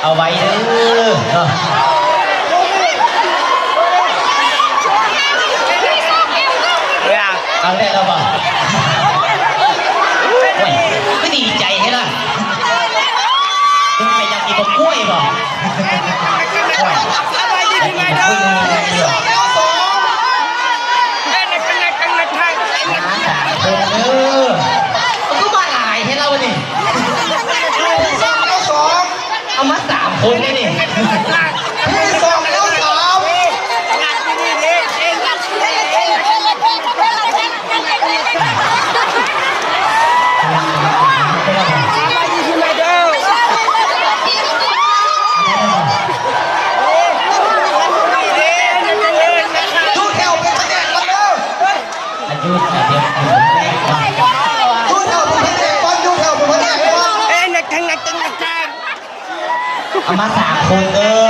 ເອົາໄວ້ເດີເນາະ. ເອົາແລ້ວບໍ່? ໂອ້ຍ ຄືດີໃຈແທ້ລະ. ເປັນຫຍັງ ກິນບັກກ້ວຍບໍ່? ໂອ້ຍ ມາສາມຄົນເດີ. ຄືມາຫຼາຍແທ້ລະວະນີ້. ເອົາມາສາມຄົນເດ້ນີ້. ຢູ່ແຖວເປັນພະແນກກ່ອນເດີ. ຢູ່ແຖວເປັນພະແນກກ່ອນ ຢູ່ແຖວເປັນພະແນກກ່ອນ. ເອົາມາສາມຄົນເດີ.